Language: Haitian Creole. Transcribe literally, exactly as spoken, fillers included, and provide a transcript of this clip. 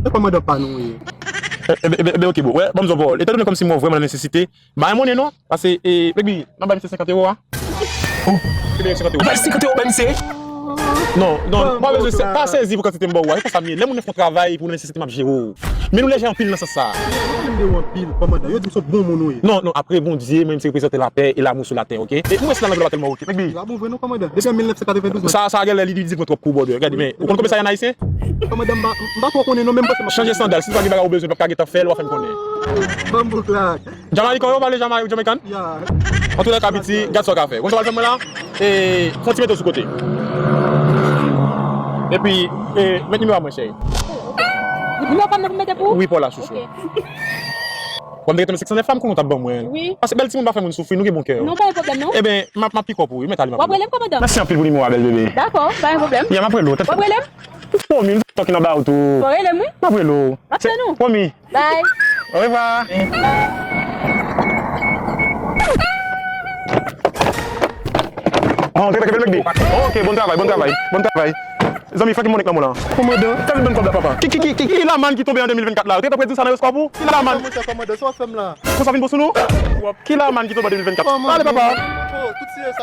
Kòmandan pa nou ye. Ebe, ebe, ebe, ok, bro. Wè, ban m di w yon pawòl. Etandone kòmsi m wè w vrèman nan nesesite, bay mwen monnen non. Pase, e, Peggy, nan bay misye senkant ewo a. Oh. Ebe, senkant ewo. Bay senkant ewo, bay misye. Non, non, pa bezwen, se pa sezi pou kantite m ba w a. E konsa m ye. Lè moun nan fè yon travay pou nesesite, m ap jere w. Men nou lejè anpil nan sans sa. Yo di m de w anpil, kòmandan. Yo di m se yon bon moun ou ye. Non, non, apre Bondye, mwen, m se reprezante lapè e lamou sou latè, ok? E mwen, si la lang yo pa tèlman ok. Peggy. La bon vre non, kòmandan. Depi an mil nèf san katrevendouz, mwen. Sa, sa genlè li, li di mwen twòp kou, brother. Gade, men, ou konn komisarya an Ayisyen? Kòmandan, m pa, m pa twò konnen non, men m panse m ap chanje sandal. Si se pa gen bagay ou bezwen, p ap ka gentan fè l, w a fè m konnen. Ban m bouk la. Jamayik yo pale Jamayik, Jamaican? Ya. Antoulèka, piti, gad sa w ka fè. Ou konn sa w al fè mwen la? E, fè yon ti mete w sou kote. Epi, e, met nimewo a mwen, cheri. Nimewo pa m nan pou m mete pou ou? Wi, pa w la, chouchou. Ok. Kòm te rete nan senk san nèf la, m konnen w t ap ban mwen. Wi. Paske bèl timoun pa fè moun soufri, nou gen bon kè. Non, pa gen pwoblèm, non. Eben, m ap, m ap pick up ou, wi, men talè m ap. W ap rele m, kòmandan? Mèsi anpil pou nimewo a, bèl bebe. Dakò, pa gen pwoblèm. Ya, m ap rele w. W ap rele m? Bon, m talking about ou. Bon, rele m, wi. M ap rele w. M ap tann ou. Pwomi. Bye. Au revoir. Oh, te, te, te, te, te. Ok, bon travay, bon travay, bon travay. Zanmi, fè ki monek nan mwen la. Kòmandan. Kal bann kòb la, papa. Ki, ki, ki, ki, ki laman ki tonbe an de mil vennkat la? Ou te tanpre di sa nan oskòp ou? Ki laman? Kòmandan, sa w fè m la? Konsa vin bon sou nou? Ki laman ki tonbe an de mil vennkat? Kòmandan. Ale, papa. Oh, tout sirye sa.